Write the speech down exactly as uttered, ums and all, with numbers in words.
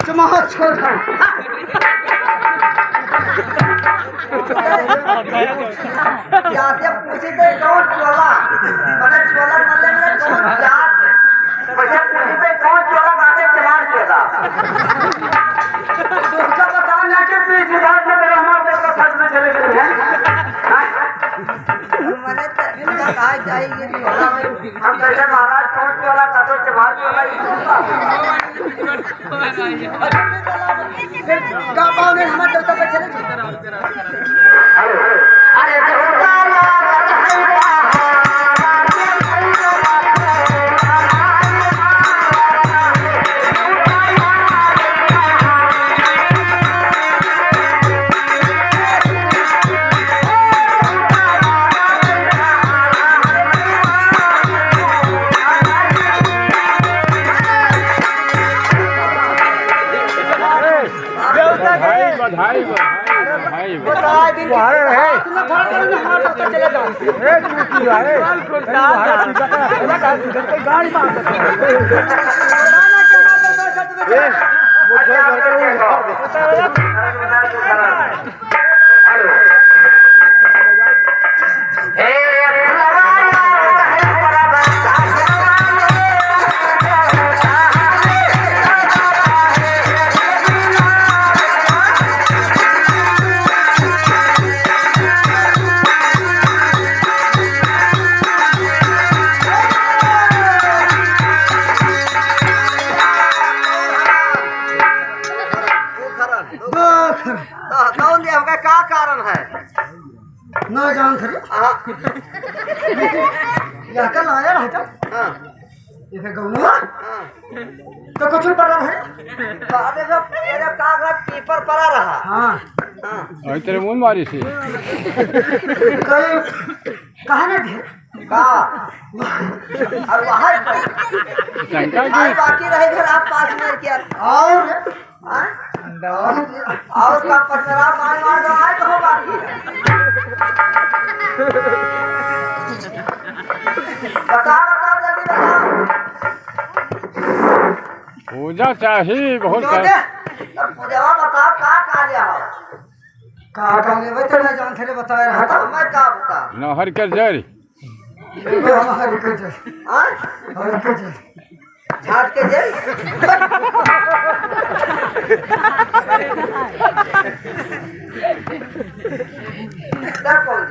चमार छोड़ा। जाते पूछी थे कौन चोला? मने चोला मने मने कौन जात? भैया पूछी थे कौन चोला? बाते चमार चोला। तुमका बताना कि बीस हजार से मेरा हमारे देश का खर्च में चले गए हैं। हाँ? मने तो इनका कहा चाहिए कि हम कैसे महाराज कौन चोला, कतो चमार चोला, ये का पाँव नहीं, हमारे देवता पे चले जाओ। बधाई, बधाई, बधाई, बधाई, बधाई। तुम्हारे रहे। ए, चूतिया, ए। तुम्हारे पीछा का, पीछा का, गाड़ी मार देते हैं। ए, मुझे घर के लोग उठा दे। दो खरन। तो कौन दिया होगा, का कारण है? ना जान खरे। हाँ। यह कल आया रहता। हाँ। ये फिर गौनवा? हाँ। तो कुछ पड़ा है? तो अबे जब मेरे कागज पेपर पड़ा रहा। हाँ। हाँ। अरे तेरे मुंह मारी से। कहीं कहा ना थे? का? और बाहर पर। शंका की? और बाकी रहे घर आप पास में क्या? और? हाँ? और का पचरा मार मार दो, आए तो हो बाकी। बताओ, बताओ, जल्दी बताओ। पूजा चाही बहुत जो कर- दे, अब पूजवा बताओ, का का लिया हो? का का लेबे तो ना जान थे, बताए रहा था। हमें का बता? नहर के जरी। ये तो हमारे के जरी। हाँ? हमारे के जरी। झाट के जरी? तब कौन